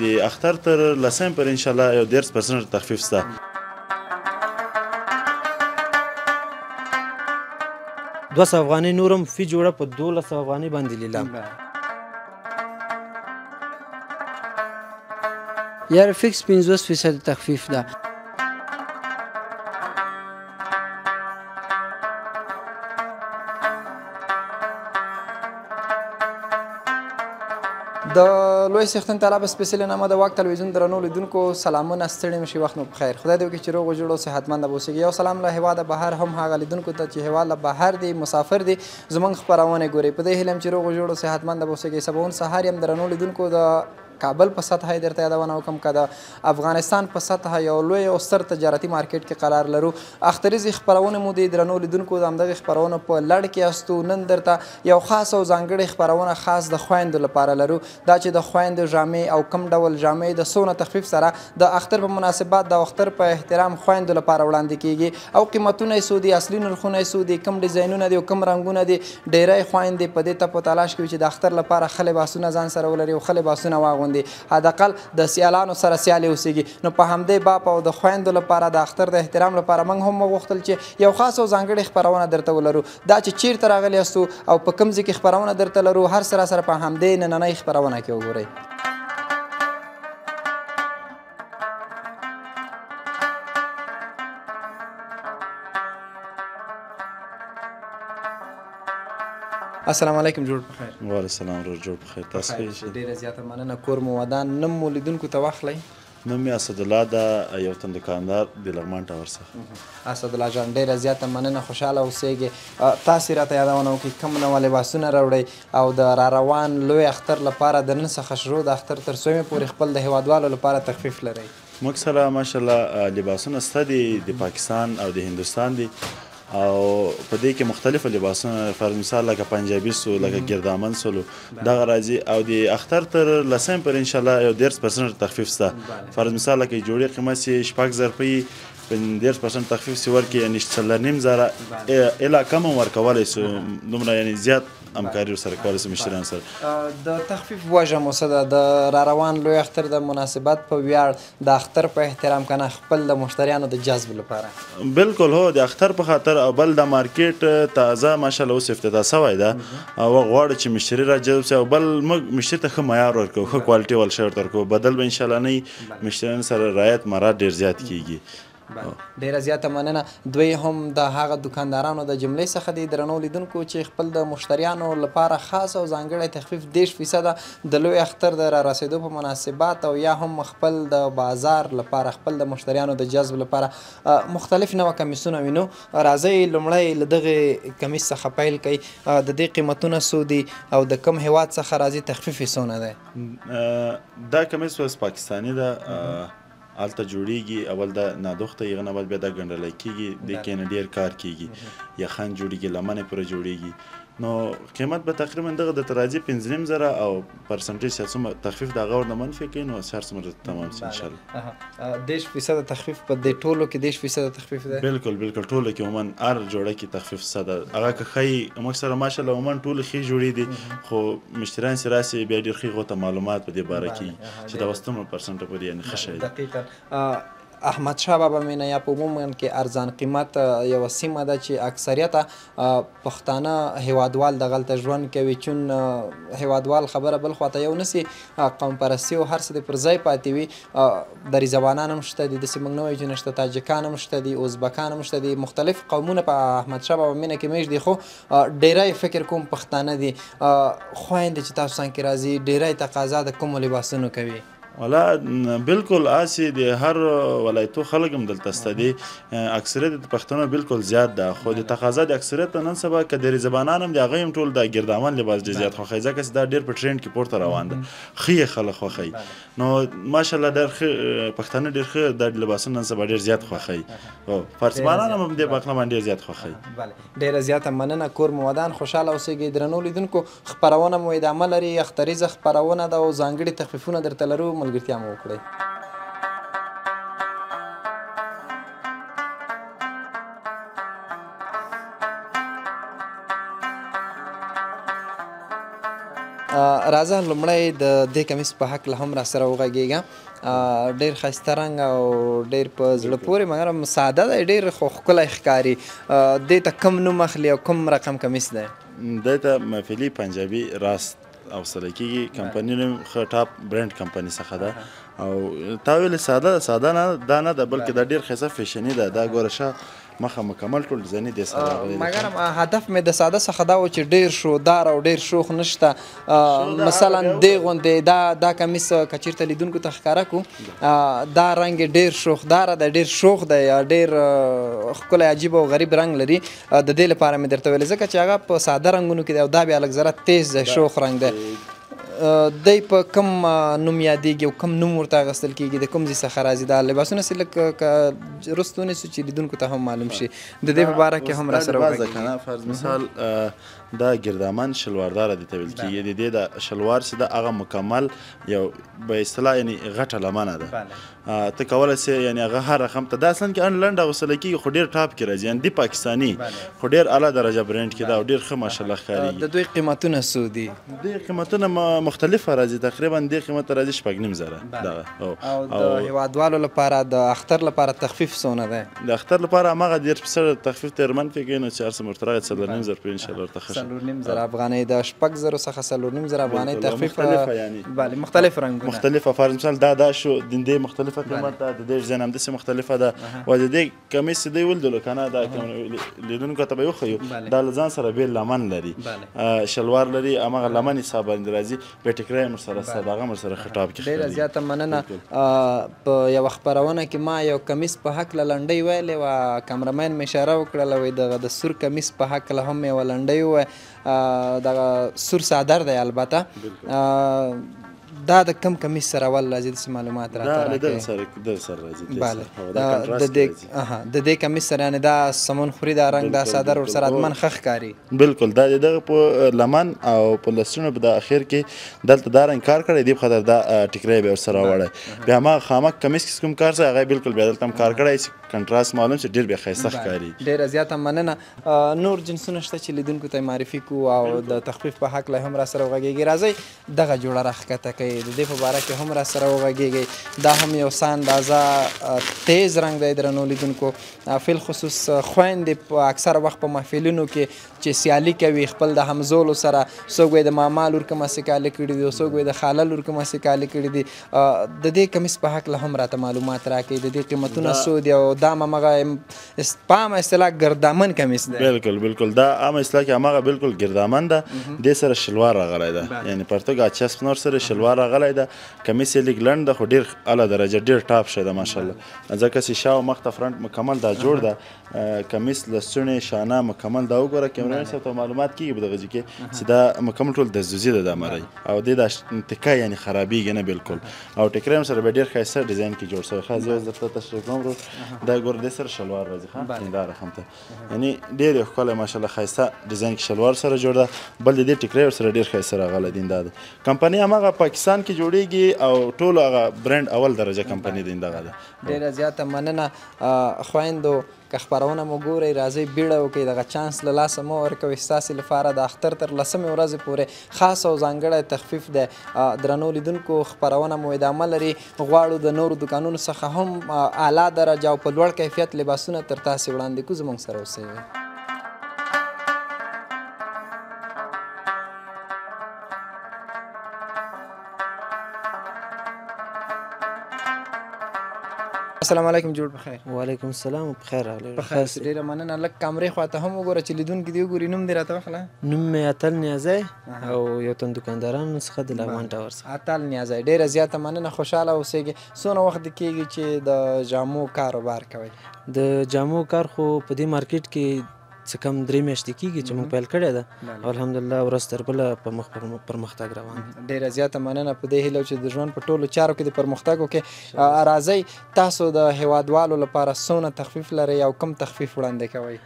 د اختر تر لسم پر ان شاء الله یو 30% تخفیف شته. 200 افغانۍ نورم فی جوړه په 1200 افغانۍ باندې لیلام. یاره فکس 50% تخفیف ده. د لوی څښتن تعالی په سپېڅلې نامه د واک تلویزیون درنو لیدونکو سلامونه، ستړي مشي، وخت مو په خیر. خدای دې وکړي چې روغ جوړ او صحتمند به اوسېږي. یو سلام له هېواده بهر هم هغه لیدونکو ته چې هېواد له بهر دي، مسافر دي، زموږ خپرونې ګوري. په دې هیله یم چې روغ جوړ او صحتمند به اوسېږي. سباوون سهار یم درنو لیدونکو، د کابل په سطحه یې درته یادونه وکړم که د افغانستان په سطحه یو لوی او ستر تجارتي مارکیټ کې قرار لرو. اختریزې خپرونې مو دي درنو لیدونکو، د همدغې خپرونو په لړ کې یاستو. نن درته یو خاص او ځانګړې خپرونه خاص د خویندو لپاره لرو، دا چې د خویندو ژامې او کم ډول ژامې د څونه تخفیف سره د اختر په مناسبت د اختر په احترام خویندو لپاره وړاندې کیږي او قیمتونه یې څو دي، اصلي نرخونه یې څو دي، کوم ډیزاینونه دي او کوم رنګونه دي. ډیری خویندې په دې ته په تلاش کې وي چې د اختر لپاره ښه لباسونه ځان سره ولري او ښه لباسونه واغوندي، حداقل د سیالانو سره سیالي اوسېږي. نو په همدې باب او د خویندو لپاره د اختر د احترام لپاره موږ هم وغوښتل چې یو خاص او ځانګړې خپرونه درته ولرو. دا چې چیرته راغلي یاستو او په کوم ځای کې خپرونه درته لرو، هر څه راسره په همدې نننۍ خپرونه کې وګورئ. السلام علیکم، جوړ په خیر. وعلیکم السلام ورور، جوړ په خیر. تاسو ښه یاست؟ ډېره زیاته مننه، کور مو ودان. نوم مو لیدونکو ته واخلئ. نوم مې اسدالله ده، یو تن دکاندار د لغمان ټاور څخه. اسدالله جان، ډېره زیاته مننه، خوشحاله اوسېږئ. تاسې راته یادونه وکړئ کوم نوع لباسونه راوړئ او د را روان لوی اختر لپاره د نن څخه شروع د اختر تر څومې پورې خپل د هیوادوالو لپاره تخفیف لرئ؟ موږ سره ماشاءالله لباسونه شته دي، د پاکستان او د هندوستان دي، او په دې کې مختلف لباسونه، فرض مثال لکه پنجابي سو، لکه ګردامن سولو، دغه راځي. او د اختر تر لسم پر ان شاء الله یو 30% تخفیف شته. فرض مثال لکه جوړې قیمت سي 6000 روپۍ، 30% تخفیف سي ورکړي، یعنې 4,500 الا کم هم ورکولی سو، دومره یعنې زیات همکاري ورسره کولی سو مشتریان سره. د تخفیف وجه مو څه ده؟ د را روان لوی اختر د مناسبت په ویاړ د اختر په احترام که نه خپل د مشتریانو د جذب لپاره؟ بالکل هو، د اختر په خاطر. او بل د مارکیټ تازه ماشاءالله اوس افتتاح سوی ده او غواړو چې مشتري را جذب سي، او بل موږ مشتري ته ښه معیار ورکوو، ښه کوالټي وال شی ورته ورکوو. بدل به انشاءالله نه وي، مشتریان سره رعایت مراد ډېر زیات کیږي. ډېره زیاته مننه. دوی هم د هغه دکاندارانو د جملې څخه دي درنو لیدونکو چې خپل د مشتریانو لپاره خاص او ځانګړی تخفیف 30% د لوی اختر د را رسېدو په مناسبت او یا هم خپل د بازار لپاره خپل د مشتریانو د جذب لپاره مختلف نوع کمیسونه وینو. راځئ لومړی له دغې کمیس څخه پیل کړئ. د دې قیمتونه څو دي او د کوم هیواد څخه راځي، تخفیف یې څونه دی؟ دا کمیس اوس پاکستاني ده، هلته جوړیږي. اول دا نادوخته یې غنه، بل بیا دا ګنډلی کېږي، دې کې نه ډېر کار کېږي، یخن جوړیږي، لمنې پوره جوړیږي. نو قیمت به تقریبا دغه درته راځي 5,500 او پرسنټیج چې څومره تخفیف د هغه ورنه منفي کوي، نو هر څومره درته تمام شي انشاءالله. 30% تخفیف په دې ټولو کې 30% تخفیف دی؟ بالکل بالکل، ټولو کې عموماً هر جوړه کې تخفیف شته ده. هغه که ښه یي، موږ سره ماشاءالله عموماً ټولې ښې جوړې دي، خو مشتریان چې راسي بیا ډېر ښه هغو ته معلومات په دې باره کې چې دا اوس څومره پرسنټه پورې یعنې ښه شی دی. دقیقاً. احمد شاه بابا مینه یا په عموماً کې ارزان قیمت یوه سیمه ده چې اکثریته پښتانه هیوادوال دغلته ژوند کوي، چون هیوادوال خبره بل خواته یو نسي، قوم پرستي او هر څه دې پر ځای پاتې وي. دري زبانان هم شته دي، داسې موږ نه وایو چې نشته، تاجکان هم شته دي، ازبکان هم شته دي، مختلف قومونه په احمد شاه بابا مینه کې مېشت دي، خو ډېری فکر کوم پښتانه دي. خویندې چې تاسو څنګ کې راځي ډېری تقاضا د کومو لباسونو کوي؟ ولا بالکل هسې د هر ولایتو خلک هم دلته شته دي، اکثریت د پښتنو بالکل زیات ده، خو د تقاضا د اکثریت نن سبا که د زبانان هم د هغوی هم ټول د ګردامن لباس ډېر زیات خوښوي، ځکه چې دا ډېر په ټرینډ کې پورته روان ده، ښه یې خلک خوښوي. نو ماشاءالله ډېر ښه پښتانه ډېر ښه دا لباسونه نن سبا ډېر زیات خوښوي، فارسیبانان هم دې په هکله باندې ډېر زیات خوښوي. ډېره زیاته مننه، کور مو ودان، خوشحاله اوسېږئ. درنو لیدونکو خپرونه مو ادامه لري، اختریزه خپرونه ده او ځانګړي تخفیفونه درته لرو، ملګرتیا مو وکړئ. راځه لومړی د دې کمیس په هکله هم راسره وغږېږه. ډېر ښایسته رنګ او ډېر په زړه پورې، مګر ساده دی، ډېر خو ښکلی ښکاري. دې ته کوم نوم اخلي او کوم رقم کمیس دی؟ دې ته محفلي پنجابي راست اوسله کېږي. کمپني نوم ښه ټاپ برانډ کمپني څخه ده. او تا ویلې ساده ده، ساده نه دا نه ده، بلکې دا ډېر ښایسته فیشني ده. دا ګوره ښه مخه مکمل ټول ډیزاین دې سره راغلی دی. مګر هدف مې د ساده څخه دا و چې ډېر شودار او ډېر شوخ نشته. مثلا دې غوندې دا کمیس که چېرته لیدونکو ته ښکاره کړو، دا رنګ ډېر شوخداره دی، ډېر شوخ دی، ډېر ښکلی عجیب او غریب رنګ لري. د دې لپاره مې درته ویلې، ځکه چې هغه په ساده رنګونو کې دی او دا بیا لږ ذره تیز دی، شوخ رنګ دی. دی په کوم نوم یادېږي او کوم نوم ورته اخیستل کېږي، د کوم ځای څخه راځي دا لباسونه؟ چې لږ که وروسته ونیسو چې لیدونکو ته هم معلوم شي، د دې په باره کې هم راسره وغږېږي. که نه فرض مثال دا ګردامن شلوارداره دې ته ویل کېږي. د دې د شلوار چې ده هغه مکمل یو به اصطلاح یعنې غټه لمنه ده. ته کولی شې یعنې هغه هر رقم ته دا اصلا کې ان لنډه اغوستل کېږي، خو ډېر ټاپ کې راځي، یعنې دی پاکستاني خو ډېر اعلی درجه برانډ کې ده او ډېر ښه ماشاءالله ښکارېږي. د دوی قیمتونه څو دي؟ د دوی قیمتونه مختلفه راځي، تقریبا دې قیمت ته راځي 6,500 دغه. او د هېوادوالو لپاره د اختر لپاره تخفیف څونه دی؟ د اختر لپاره هماغه 30% تخفیف تېرمن پې کوي، نو چې هر څه ورته راغی 4,500 پرې انشاءالله ورته ښه شي. 4,500 افغانۍ، د 6,000 څخه 4,500 افغانۍ تخفیف. بله مختلف رنګونه، مختلفه. فرض مثال دا شو د دې مختلفه قیمت ده، د دې ډیزاین همداسې مختلفه ده. و د دې کمیس چې دی ولیدلو که نه، دا لیدونکو ته به یې وښیو، دا له ځان سره بېل لمن لري، شلوار لري، هماغه لمن حساب باندې راځي، بیا ټیکری هم ورسره شته، هغه هم ورسره ښه ټاپ کې ښکارېږي. ډېره زیاته مننه. په یوه خپرونه کې ما یو کمیس په هکله لنډۍ ویلې وه، کمرمین مې اشاره وکړله، وایي دغه د سور کمیس په هکله هم یوه لنډۍ ووایه. دغه سور څادر دی البته، دا د کم کمیس سره اول راځي؟ داسې معلومات راته راکړئ. دغه سره راځي. بله د دې کمیس سره، یعنې دا سمون خوري، دا رنګ، دا څادر ورسره حتما ښه ښکاري. بالکل، دا د دغه په لمن او په لستوڼو په دا اخر کې دلته دا رنګ کار کړی دی، په خاطر دا ټیکری بیا ورسره راوړی. بیا هماغه خامک کمیس کې کوم کار سوی هغه بالکل بیا دلته هم کار کړی چې کنټراست معلوم شي، ډېر بیا ښایسته ښکاري. ډېره زیاته مننه. نور جنسونه شته چې لیدونکو ته یې معرفي کړو او د تخفیف په هکله هم راسره وغږېږي. راځئ دغه جوړه راښکته کړئ، د دې په باره کې هم راسره وغږېږئ. دا هم یو څه اندازه تیز رنګ دی درنو لیدونکو. فیل خصوص خویندې په اکثره وخت په محفلونو کې چې سیالي کوي خپل د همزولو سره، څوک به یې د ماما لور کومه کالي کړي دي او څوک به یې د خاله لور کومه کالي کړي دي، د دې کمیس په هکله هم راته معلومات راکړئ، د دې قیمتونه څو دي او دا هماغه په عامه اصطلاح ګردامن کمیس دی. بالکل بالکل، دا عامه اصطلاح کې هماغه بالکل ګردامن ده. دې سره شلوار راغلی ده، یعنې پرتوګ چسپ نور سره شلوار راغلی ده. کمیس یې لږ لنډ ده خو ډېر اعلی درجه، ډېر ټاپ شوی ده ماشاءالله، ځکه چې شا او مخته فرنټ مکمل دا جوړ ده. کمیس لستوڼې شانه مکمل دا وګوره، کیمرمین صاحب ته معلومات کېږي په دغه ځای کې چې دا مکمل ټول دزدوزي ده دا مرۍ، او دې دا تکه یعنې خرابېږي نه بالکل. او ټیکری هم سره بیا ډېر ښایسته ډیزاین کې جوړ شوی. ښه زه اوس درته تشریح کوم ورور. دا ګوره دې سره شلوار راځي، ښه دا رقم ته یعنې ډېر یې ښکلی ماشاءالله ښایسته ډیزاین کې شلوار سره جوړ ده. بل د دې ټیکری ورسره ډېر ښایسته راغلی دی. دا ده کمپني هماغه پاکستان کې جوړېږي او ټول هغه برانډ اول درجه کمپني دی دغه ده. ډېره زیاته مننه. خویندو که خپرونه مو ګورئ راځئ بیړه وکړئ، دغه چانس له لاسه مه ورکوئ. ستاسې لپاره د اختر تر 10مې ورځې پورې خاص او ځانګړی تخفیف دی. درنو لیدونکو خپرونه مو ادامه لري، غواړو د نورو دوکانونو څخه هم اعلی درجه او په لوړ کیفیت لباسونه تر تاسې وړاندې کړو. زموږ سره اوسئ. السلام علیکم، جوړ بخیر. وعلیکم السلام، بخیر راغلی. بخیر، ډېره مننه. لږ کمرې خواته هم وګوره چې لیدونکي دې وګوري. نوم دې راته واخله. نوم مې اتل نیازی او یو تن دوکاندارانو څخه د لغمان ټاور څخه. اتل نیازی، ډېره زیاته مننه، خوشحاله اوسېږئ. څونه وخت دې کېږي چې د جامو کاروبار کوئ؟ د جامو کار خو په دې مارکیټ کې څه کم 3 میاشتې کېږي چې موږ پیل کړی ده، او الحمدلله ورځ تر بله په مخ پرمختګ روان دی. ډېره زیاته مننه. په دې هیله چې د ژوند په ټولو چارو کې د پرمختګ وکړئ. راځئ تاسو د هیوادوالو لپاره څونه تخفیف لرئ او کوم تخفیف وړاندې کوئ؟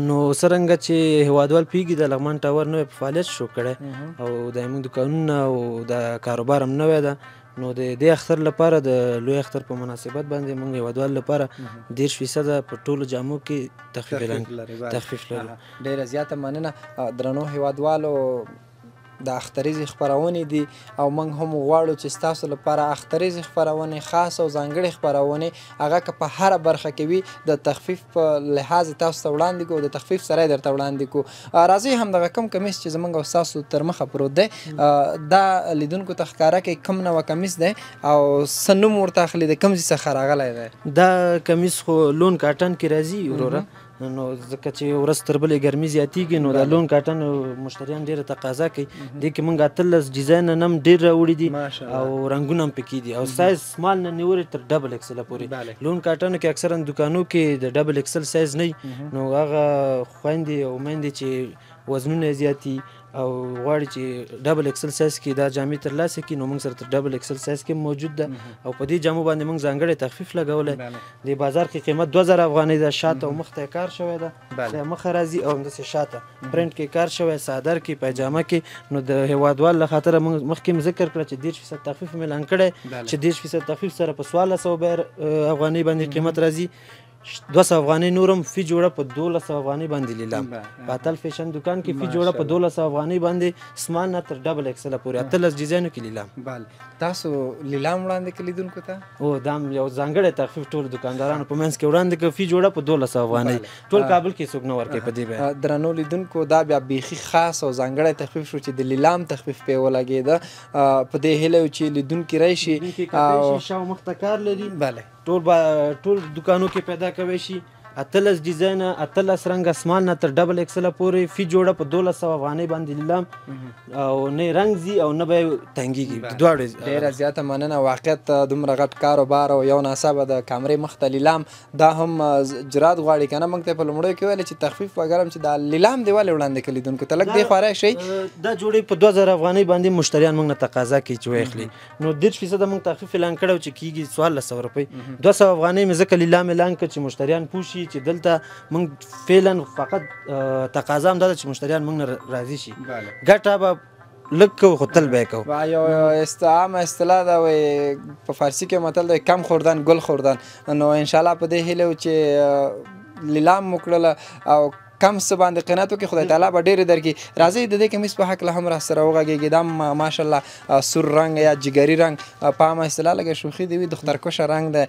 نو څرنګه چې هیوادوال پوهېږي د لغمان ټاور نوی په فعالیت شروع کړی او د موږ دوکانونه او د کاروبار هم نوی ده، نو د دې اختر لپاره د لوی اختر په مناسبت باندې موږ هیوادوال لپاره 30% په ټولو جامو کې تخفیف لرو. ډېره زیاته مننه. درنو هیوادوالو، د اختریزې خپرونې دي او موږ هم غواړو چې ستاسو لپاره اختریزې خپرونې، خاص او ځانګړې خپرونې، هغه که په هره برخه کې وي د تخفیف په لحاظ تاسو ته وړاندې کړو، د تخفیف سره یې درته وړاندې کړو. راځئ همدغه کوم کمیس چې زموږ او ستاسو تر مخه پروت دی دا لیدونکو ته ښکاره کوي کوم نوع کمیس دی او څه نوم ورته اخلي، د کوم ځای څخه راغلی دی؟ دا کمیس خو لون کاټن کې راځي وروره، نو ځکه چې ورځ تر بلې ګرمي زیاتېږي نو دا لون کاټن مشتریان ډېره تقاضا کوي. دې کې موږ 18 ډیزاین هم ډېر راوړي دي او رنګونه هم پکې دي او سایز small نه نیولې تر double XL پورې. لون کاټنو کې اکثرا دوکانو کې د double XL size نه، نو هغه خویندې او میندې چې وزنونه یې زیات دي او غواړي چې double XL size کې دا جامې ترلاسه کړي نو موږ سره تر double XL size کې موجود ده او په دې جامو باندې موږ ځانګړی تخفیف لګولی. د بازار کې قیمت 2000 افغانۍ ده، شاته او مخته یې کار شوی ده، مخه راځي او همداسې شاته پرنټ کې کار شوی، څادر کې، پیجامه کې. نو د هېوادوال له خاطره موږ مخکې مې ذکر کړه چې 30% تخفیف مې اعلان کړی چې 30% تخفیف سره په 1400 افغانۍ باندې قیمت راځي. 200 افغانۍ نورم فی جوړه په 1200 افغانۍ باندې لیلام په اتل فیشن دکان کې فی جوړه په 1200 افغانۍ باندې small نه تر double XL پورې 18 ډیزاینو کې لیلام. بله تاسو لیلام وړاندې کړئ لیدونکو ته؟ هو، دا یو ځانګړی تخفیف ټول دکاندارانو په منځ کې وړاندې کړ، فی جوړه په 1200 افغانۍ. ټول کابل کې څوک نه ورکوي په دې بیه. درنو لیدونکو دا بیا بیخي خاص او ځانګړی تخفیف شو چې د لیلام تخفیف پرې ولګېده. په دې هیله یو چې لیدونکي راشي او شا او مخته کار لري. بله ټول دکانو کې پیدا کوی شي. 18 ډیزاین، 18 رنګ، small نه تر double XL پورې فی جوړه په 1200 افغانۍ باندې لیلام او نه رنګ ځي او نه به تنګېږي دواړو. ډېره زیاته مننه. واقعیت دومره غټ کاروبار او یو ناڅاپه د کامرې مخته لیلام دا هم جرات غواړي که نه. موږ ته په لومړیو کې ویل چې تخفیف وګرم چې دا لیلام دی ولې وړاندې کړي لیدونکو ته لږ دې خوا راشئ. دا جوړې په 2000 افغانۍ باندې مشتریان موږ نه تقاضا کوي چې واخلي، نو 30% موږ تخفیف اعلان کړی چې کېږي 1400 روپۍ. 200 افغانۍ مې ځکه لیلام اعلان کړ چې مشتریان پوه شي چې دلته موږ فعلا فقط تقاضا هم دا ده چې مشتریان موږ نه راضي شي. ګټه به لږ کوو خو تل به یې کوو. یو عامه اصطلاح ده، وایي په فارسي کې متل دی کم خوردن ګل خوردن. نو انشاءالله په دې هیله یو چې لیلام مو کړله او کم څه باندې قناعت وکړي، خدای تعالی به ډېرې درکړي. راځئ د دې کمیس په هکله هم راسره وغږېږي. دا ماشاءالله سور رنګ یا جګري رنګ په عامه اصطلاح لږه شوخي دی وي، دخترکشه رنګ دی.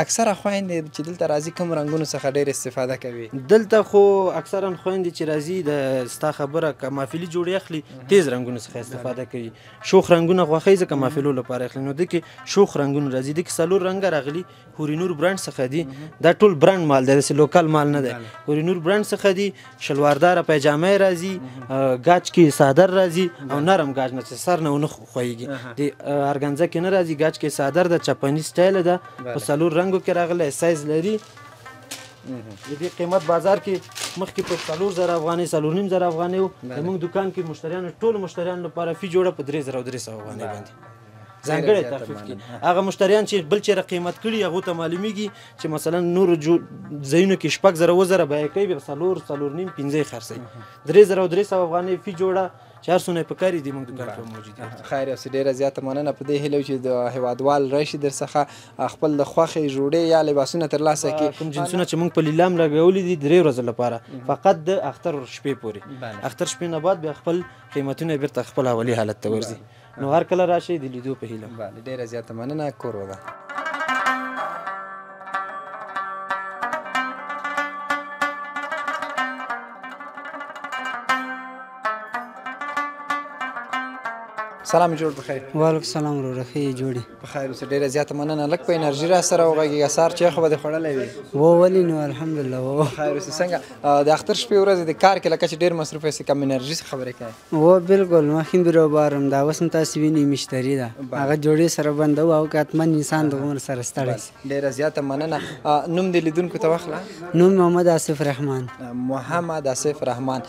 اکثره خویندې چې دلته راځي کوم رنګونو څخه ډېر استفاده کوي؟ دلته خو اکثرا خویندې چې راځي د ستا خبره که محفلي جوړې اخلي تیز رنګونو څخه استفاده کوي، شوخ رنګونه خوښوي ځکه محفلو لپاره اخلي. نو دې کې شوخ رنګونه راځي. دې کې 4 رنګه راغلي، هوري نور برانډ څخه دي، دا ټول برانډ مال دی، داسې local مال نه دی، هوري نور برانډ څخه دي. شلوارداره پیجامه راځي، ګاج کې څادر راځي او نرم ګاج نه چې سر نه ونه خویږي، د ارګنزه کې نه راځي، ګاج کې څادر ده، چپني سټایل ده، په 4 رنګو کې راغلی، سایز لري. د دې قیمت بازار کې مخکې په 4000 افغانۍ، 4500 افغانۍ و. زموږ دکان کې مشتریانو ټولو مشتریانو لپاره فی جوړه په 3300 افغانۍ باندې ځانګړی تخفیف کې. هغه مشتریان چې بل چېرې قیمت کړي هغو ته معلومیږي چې مثلا نورو ځایونو کې 6000 7000 بیه کوي، بیا 4، 4.5، 5 یې خرڅوي. 3300 افغانۍ فی جوړه چې هر څونه یې پکاري دي موږ دکان کې موجود دي. خیر اوسې، ډېره زیاته مننه. په دې هیله چې د هېوادوال راشي در څخه خپل د خوښې جوړې یا لباسونه ترلاسه کړي. کوم جنسونه چې موږ په لیلام لګولي دي 3 ورځې لپاره، فقط د اختر شپې پورې، اختر شپې نه بعد بیا خپل قیمتونه بیرته خپل اولي حالت ته ورځي. نو هر کله راشئ د لیدو په هیله. بله ډېره زیاته مننه، کور وده. سلام جوړ بخیر. وعلیکم سلام وروره، ښه یې جوړې؟ په خیر اوسې، ډېره زیاته مننه. لږ په انرژي را سره وغږېږه، سهار چای خو به دې خوړلی وي؟ و ولې نو، الحمدلله. و خیر اوسې. څنګه د اختر شپې ورځې د کار کې لکه چې ډېر مصروف یاست، کم انرژي څخه خبرې کوې؟ و بالکل، مخکې بیروبار هم دا اوس هم تاسې وینئ مشتري ده، هغه جوړې سره بندوو او که حتما انسان د عمر سره ستړی شي. ډېره زیاته مننه. نوم دې لیدونکو ته واخله. نوم محمد آصف رحمان. محمد آصف رحمان،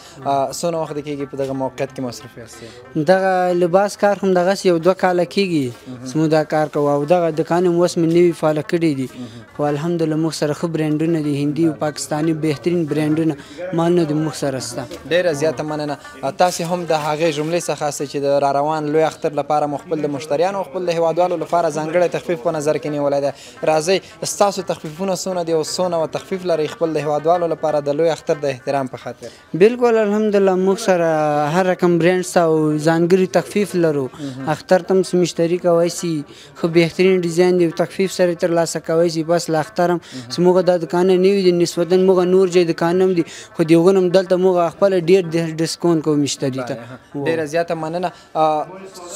څونه وخت کېږي په دغه موقعیت کې مصروف یاست؟ دغه لباس کار هم دغسې یو 2 کاله کېږي چې موږ دا کار کوو، او دغه دکان هم اوس مې نوي فعاله کړي دي. خو الحمدلله موږ سره ښه برانډونه دي، هندي او پاکستاني بهترین برانډونه مالونه دي موږ سره شته. ډېره زیاته مننه. تاسې هم د هغې جملې څخه یاستئ چې د را روان لوی اختر لپاره مو خپل د مشتریانو او خپل د هیوادوالو لپاره ځانګړی تخفیف په نظر کې نیولی دی. راځئ، ستاسو تخفیفونه څونه دي او څونه تخفیف لرئ خپل د هیوادوالو لپاره د لوی اختر د احترام په خاطر؟ بالکل الحمدلله موږ سره هر رقم برانډ شته او ځانګړي تخفیف لرو. اختر ته هم مشتري کوی سي، ښه بهترین ډیزاین دی، تخفیف سره ترلاسه کوی سي. بس له اختر هم چې موږ دا دکانونه نوي دي، نسبتاً موږ نور ځای دکانونه هم دي، خو د هغو نه هم دلته موږ خپله ډېر discount کوو مشتري ته. ډېره زیاته مننه.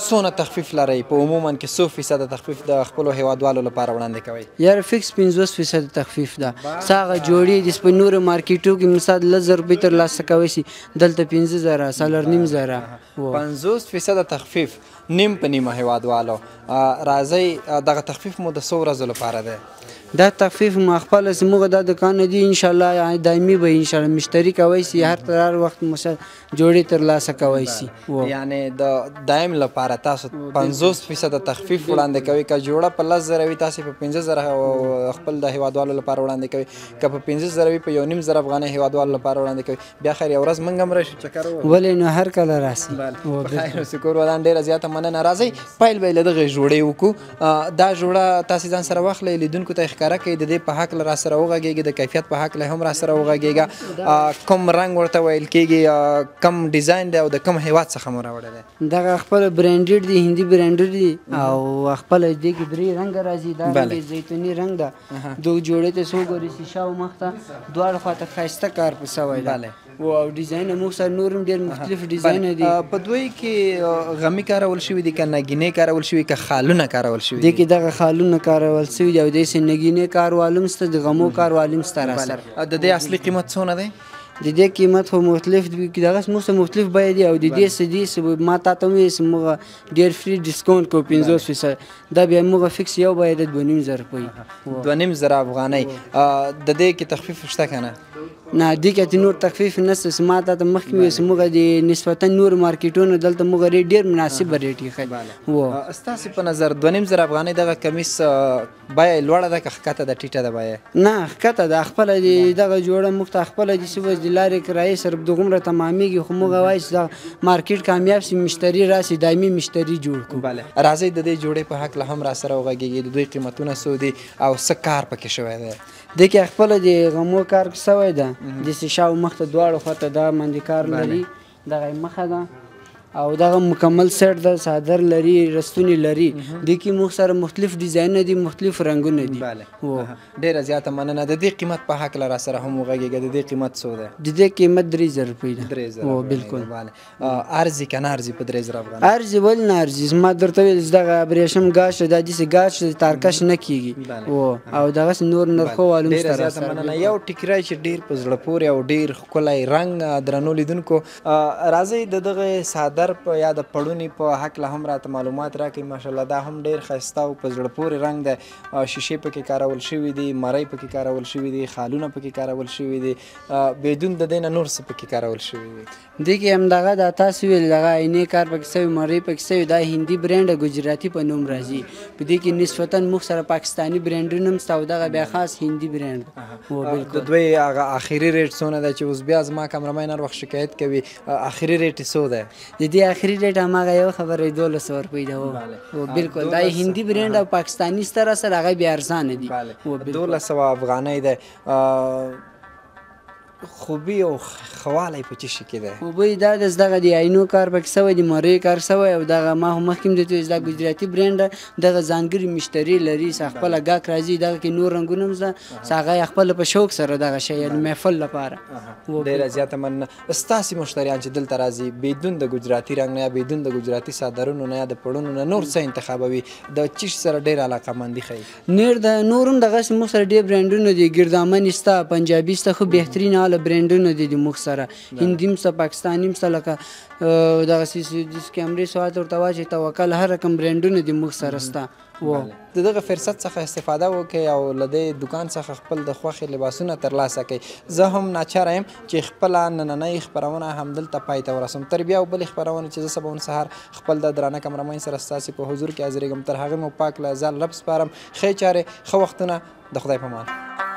څونه تخفیف لرئ په عموما کې؟ څو فیصده تخفیف د خپلو هیوادوالو لپاره وړاندې کوئ؟ یاره fix 50% تخفیف ده. څه هغه جوړې دي په نورو مارکیټو کې مثال 10,000 روپۍ ترلاسه کوی سي، دلته 5,000، 4,500. 50% تخفیف، نیم په نیمه هیوادوالو. راځئ، دغه تخفیف مو د څو ورځو لپاره دی؟ دا تخفیف ما خپله چې موږ دا دکان دی انشاءالله دایمي به انشاءالله مشتري کوی سي، هر وخت جوړې ترلاسه کوی سي. یعنې د دایم لپاره تاسو 50% تخفیف وړاندې کوئ. که جوړه په 10,000 وي، تاسې په 5,000 خپل د هیوادوالو لپاره وړاندې کوئ. که په 5,000 وي، په 1,500 افغانۍ هیوادوالو لپاره وړاندې کوئ. بیا خیر یو ورځ موږ هم راشو چکر ووهو. ولې نو هر کله راسي. په خیر اوسئ، کور ودان. ډېره زیاته مننه. راځئ پیل به یې له دغې جوړې وکړو. دا جوړه تاسې ځان سره واخلئ، لیدونکو ته یې ښکاره کړئ، د دې په هکله را سره وغږېږي، د کیفیت په هکله هم را سره وغږېږه، کوم رنګ ورته ویل کېږي، کوم ډیزاین دی او د کوم هیواد څخه مو راوړی دی؟ دغه خپل branded دی، هندي branded دی، او خپله دې کې 3 رنګه راځي. دا رنګ زیتوني رنګ ده، دغه جوړې ته څو ګوري چې شا او مخ ته دواړو خواته ښایسته کار په سوی دی. او ډیزاین موږ سره نور هم ډېر مختلف ډیزاین دي. په دوی کې غمي کارول شوي دي که نګینې کارول شوي که خالونه کارول شوي دي؟ دې کې دغه خالونه کارول شوي دي، او داسې نګینې کار والم شته، د غمو کار والم شته را سره. د دې اصلي قیمت څونه دی؟ د دې قیمت خو مختلف دی، دغه موږ سره مختلف بیې دي، او د دې څه دي چې ما تا ته وویل چې موږ ډېر free discount کوو 50%. دا بیا موږ fix یو بیه ده 2,500 روپۍ. 2,500 افغانۍ. د دې کې تخفیف شته که نه؟ نه، دې کې نور تخفیف نشته. چې ما تا ته مخکې وویل چې موږ د نسبتاً نور مارکیټونو دلته موږ rate ډېر مناسب rate ایښی. ستاسې په نظر 2,500 افغانۍ دغه کمیس بیه یې لوړه ده که ښکته ده، ټیټه ده بیه؟ نه ښکته ده. خپله دغه جوړه موږ ته خپله د څه د لارې کرایې سره دغومره تمامېږي، خو موږ وایو چې دا مارکیټ کامیاب سي، مشتري راسي، دایمي مشتري جوړ کړو. بله، راځئ د دې جوړې په هکله هم را سره وغږېږي، د دوی قیمتونه څو دي او څه کار پکې شوی دی؟ دې کې خپله د غمو کار سوی ده، داسې شا او مخ ته دواړو خواته دا باندې کار لري. دغه یې مخه ده، او دغه مکمل سیټ ده، څادر لري، رستونې لري. دې کې موږ سره مختلف ډیزاینونه دي، مختلف رنګونه دي. ډېره زیاته مننه. د دې قیمت په هکله را سره هم وغږېږه، د دې قیمت څو دی؟ د دې قیمت 3,000 روپۍ ده. 3,000. بالکل. ارزي که نه ارزي په 3,000 افغانۍ؟ ارزي، ولې نه ارزي؟ زما درته ویل چې دغه ابریشم ګاش ده، دا داسې ګاش دی، تارکش نه کېږي، او دغسې نور نرخو والوم ډېره زیاته مننه. یو ټیکری چې ډېر په زړه پورې او ډېر ښکلی رنګ، درنو لیدونکو راځئ د دغه څادر په یا د پړوني په هکله هم راته معلومات راکړئ. ماشاءالله دا هم ډېر ښایسته او په زړه پورې رنګ دی. شیشې پکې کارول شوي دي، مرۍ پکې کارول شوي دي، خالونه پکې کارول شوي دي، بدون د دې نه نور څه پکې کارول شوي دي؟ دې کې همدغه دا تاسو ویل دغه آینې کار پکې سوی، مرۍ پکې سوی. دا هندي برانډ ګجراتي په نوم راځي. په دې کې نسبتاً موږ سره پاکستاني برانډونه هم شته، او دغه بیا خاص هندي برانډ. د دوی هغه اخري rate څونه دی چې اوس بیا زما cameraman هر وخت شکایت کوي، اخري rate یې څو دی؟ د دې اخري rate هماغه یو خبره 1,200 روپۍ ده. بالکل دا هندي برانډ او پاکستاني سره سره هغه بیا ارزانه دي. 1,200 افغانۍ دی. خوبي او ښه په څه شي کې دی؟ خوبي دا ده چې دغه د آینو کار پکې سوی، د مرۍ کار سوی، او دغه ما هم مخکې هم درته وویل چې دا ګجراتي برانډ ده، دغه ځانګړي مشتري لري، چې خپله ګاک راځي. دغه کې نور رنګونه هم شته چې هغه یې خپله په شوق سره دغه شی، یعنې محفل لپاره. ډېره زیاته مننه. ستاسې مشتریان چې دلته راځي بدون د ګجراتي رنګ نه یا بدون د ګجراتي څادرونو نه یا د پړونو نه نور څه انتخابوي، د څه شي سره ډېره علاقمندي ښیي؟ نور د نور هم دغسې موږ سره ډېر برانډونه دي، ګردامنې شته، پنجابي شته، ښه بهترین ماله برانډونه دي د موږ سره، هندي هم سته، پاکستاني هم سته، لکه دغسې کیمرې سوات ورته واچوي، توکل هر رقم برانډونه دي موږ سره سته. د دغه فرصت څخه استفاده وکړئ او له دې دوکان څخه خپل د خوښې لباسونه ترلاسه کړئ. زه هم ناچاره یم چې خپله نننۍ خپرونه همدلته پای ته ورسوم. تر بیا او بلې خپرونې چې زه سباون سهار خپل د درانه کمرمین سره ستاسې په حضور کې حاضرېږم، تر هغې مو پاک له ځان رب سپارم. ښې چارې، ښه وختونه، د خدای په مان.